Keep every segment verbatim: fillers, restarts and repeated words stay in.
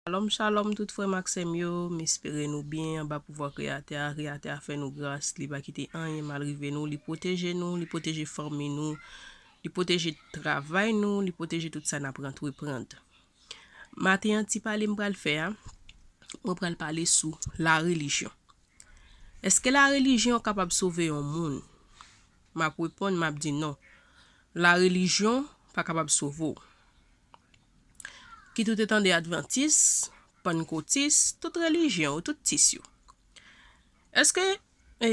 Shalom, shalom, tout frè m ak sè m yo. M espere nou byen anba pouvwa Kreyatè a. Kreyatè a fè nou gras, li pa kite anyen mal rive nou, li pwoteje nou, li pwoteje fanmi nou, li pwoteje travay nou, li pwoteje tout sa n ap antreprann. Maten an, ti pale m pral fè a, mwen pral pale sou la relijyon. Èske la relijyon kapab sove yon moun? M ap reponn, m ap di non. La relijyon pa kapab sove w. Kit ou te tande advantis, pannkotis, tout relijyon yo, tout tis yo. Èske, e,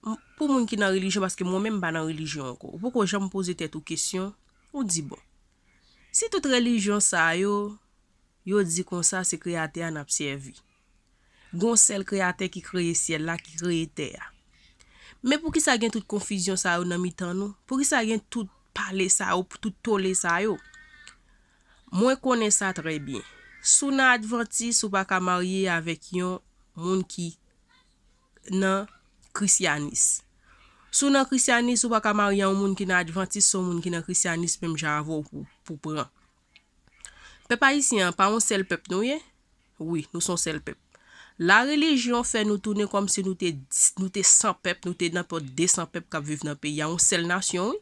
m- pou moun ki nan relijyon, paske mwen menm m pa nan relijyon ankò, ou poko janm poze tèt ou kesyon, ou di bon, si tout relijyon sa yo, yo di konsa se Kreyatè a n ap sèvi. Gon sèl Kreyatè ki kreye syèl la, ki kreye tè a. Men poukisa gen tout konfizyon sa yo nan mitan nou? Poukisa gen tout pale sa yo, tout tole sa yo? Mwen konnen sa trè byen. Si w nan advantis, ou pa ka marye avèk yon moun ki nan krisyanis. Si w nan krisyanis, ou pa ka marye a yon moun ki nan advantis, se yon moun ki nan krisyanis menm jan avè w pou, pou pran. Pèp ayisyen an pa yon sèl pèp nou ye? Wi, nou se yon sèl pèp. La relijyon fè nou tounen kòmsi nou te, nou te san pèp, nou te nenpòt de san pèp k ap viv nan peyi a, yon sèl nasyon, wi,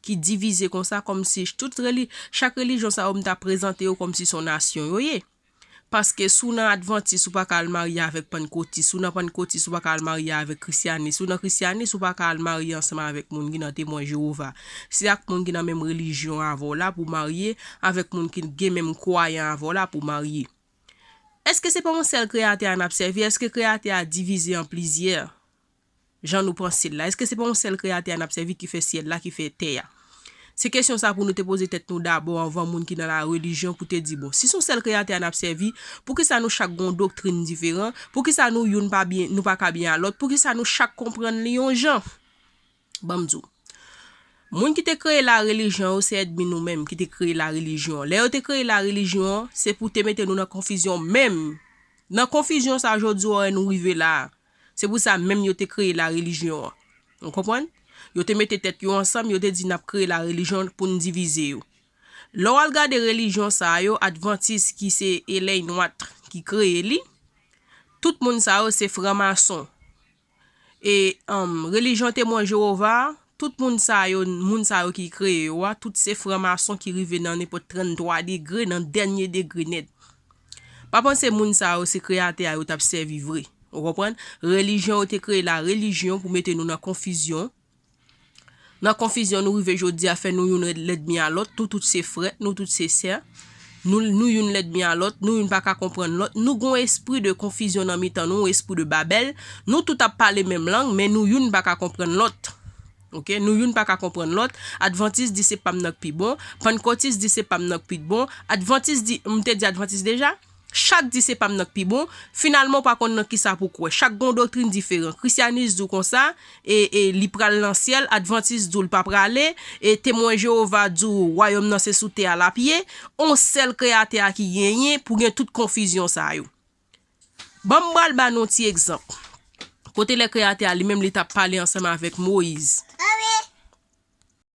ki divize konsa, kòmsi tout reli, chak relijyon sa yo m ta prezante yo kòmsi se yon nasyon yo ye. Paske si w nan advantis, ou pa ka al marye avèk pannkotis, si w nan pannkotis, ou pa ka al marye avèk krisyanis, si w nan krisyanis, ou pa ka al marye ansanm avèk moun ki nan temwen Jewova. Se ak moun ki nan menm relijyon avè w la pou w marye, avèk moun ki gen menm kwayan avè w la pou w marye. Èske se pa yon sèl Kreyatè a n ap sèvi? Èske Kreyatè a divize an plizyè? Jan nou panse l la? Èske se pa yon sèl Kreyatè a n ap sèvi ki fè syèl la, ki fè tè a? Se kesyon sa pou nou te poze tèt nou dabò anvan moun ki nan la relijyon pou te di bon, si se yon sèl Kreyatè a n ap sèvi, poukisa nou chak gen yon doktrin diferan? Poukisa nou youn pa byen, nou pa ka byen a lòt? Poukisa nou chak konprann li yon jan? Ban m di w. Moun ki te kreye la relijyon yo se ènmi nou menm ki te kreye la relijyon. Lè yo te kreye la relijyon, se pou te mete nou nan konfizyon menm. Nan konfizyon sa jodi w wè nou rive la a. Se pou sa menm yo te kreye la relijyon an. Ou konprann? Yo te mete tèt yo ansanm, yo te di n ap kreye la relijyon pou n divize yo. Lè w al gade relijyon sa yo, advantis ki se Elèy Nwat ki kreye li, tout moun sa yo se franmason. E um, relijyon temwen Jewova, tout moun sa yo, moun sa yo ki kreye yo a, tout se franmason ki rive nan nenpòt tranntwa degre, nan dènye degre nèt. Pa panse moun sa yo se Kreyatè a yo t ap sèvi vre. Ou konprann? Relijyon yo te kreye la relijyon pou mete nou nan konfizyon. Nan konfizyon nou rive jodi a fè nou youn lènmi a lòt, nou tout se frè, nou tout se sè. Nou, nou youn lènmi a lòt, nou youn pa ka konprann lòt. Nou gon espri de konfizyon nan mitan nou, espri de Babèl. Nou tout ap pale menm lang, men nou youn pa ka konprann lòt. Oke, nou youn pa ka konprann lòt. Advantis di se pa m nan k pi bon. Pannkotis di se pa m nan k pi bon. Advantis di, m te di Advantis deja? Chak di se pa m nan k pi bon. Finalman, w pa konn nan kisa pou kwè. Chak gon doktrin diferan. Krisyanis di w konsa, e, e li pral nan syèl. Advantis di w l pa prale. E temwen Jewova di w wayòm nan se sou tè a l ap ye. On sèl Kreyatè a ki genyen pou gen tout konfizyon sa yo. Ban m pral ba nou ti egzanp. Kote lè Kreyatè a li menm li t ap pale ansanm avèk Moyiz.